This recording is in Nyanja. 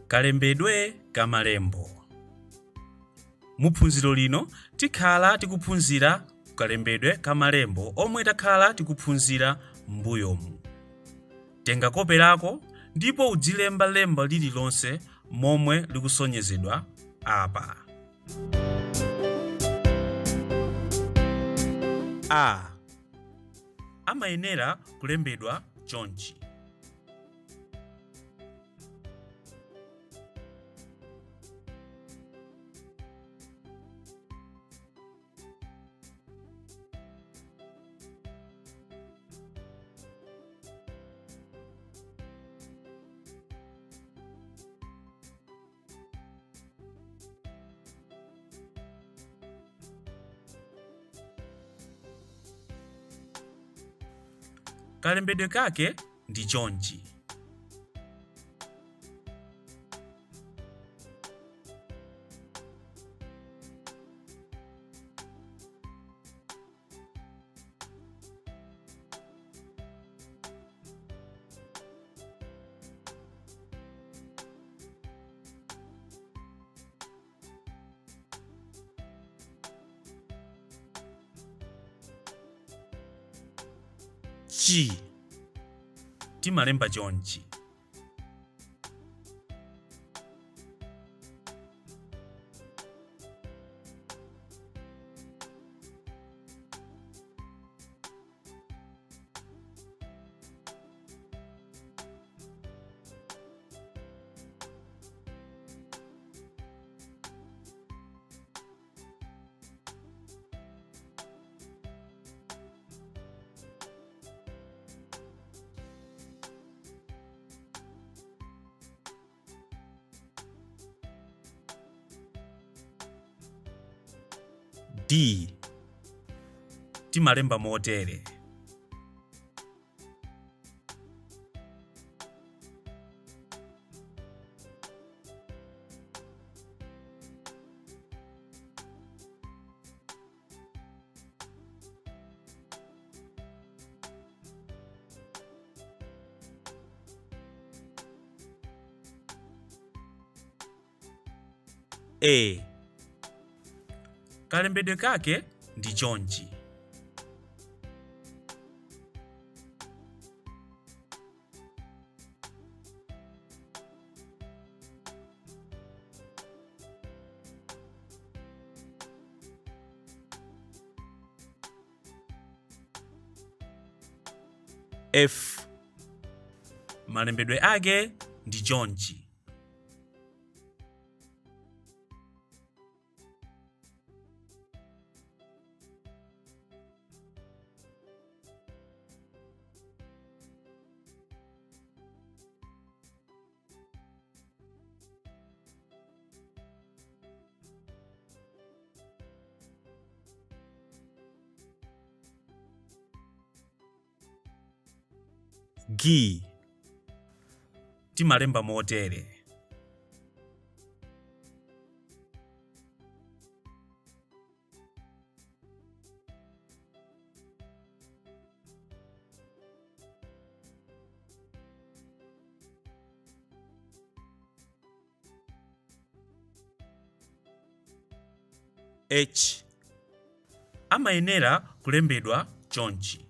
Kalembedwe ka malembo. Mu phunziro lino tikhala tikuphunzira kalembedwe ka malembo omwe takhala tikuphunzira m'mbuyomu. Tenga kope lako ndipo udzilemba lemba lililonse momwe likusonyezedwa apa. A amayenera kulembedwa chonchi. Kalembedwe kake ndi chonchi. Chi timalemba chonchi. D timalemba motere. A kalembedwe kake ndi chonchi. F malembedwe ake ndi chonchi. G timalemba motere. H amayenera kulembedwa chonchi.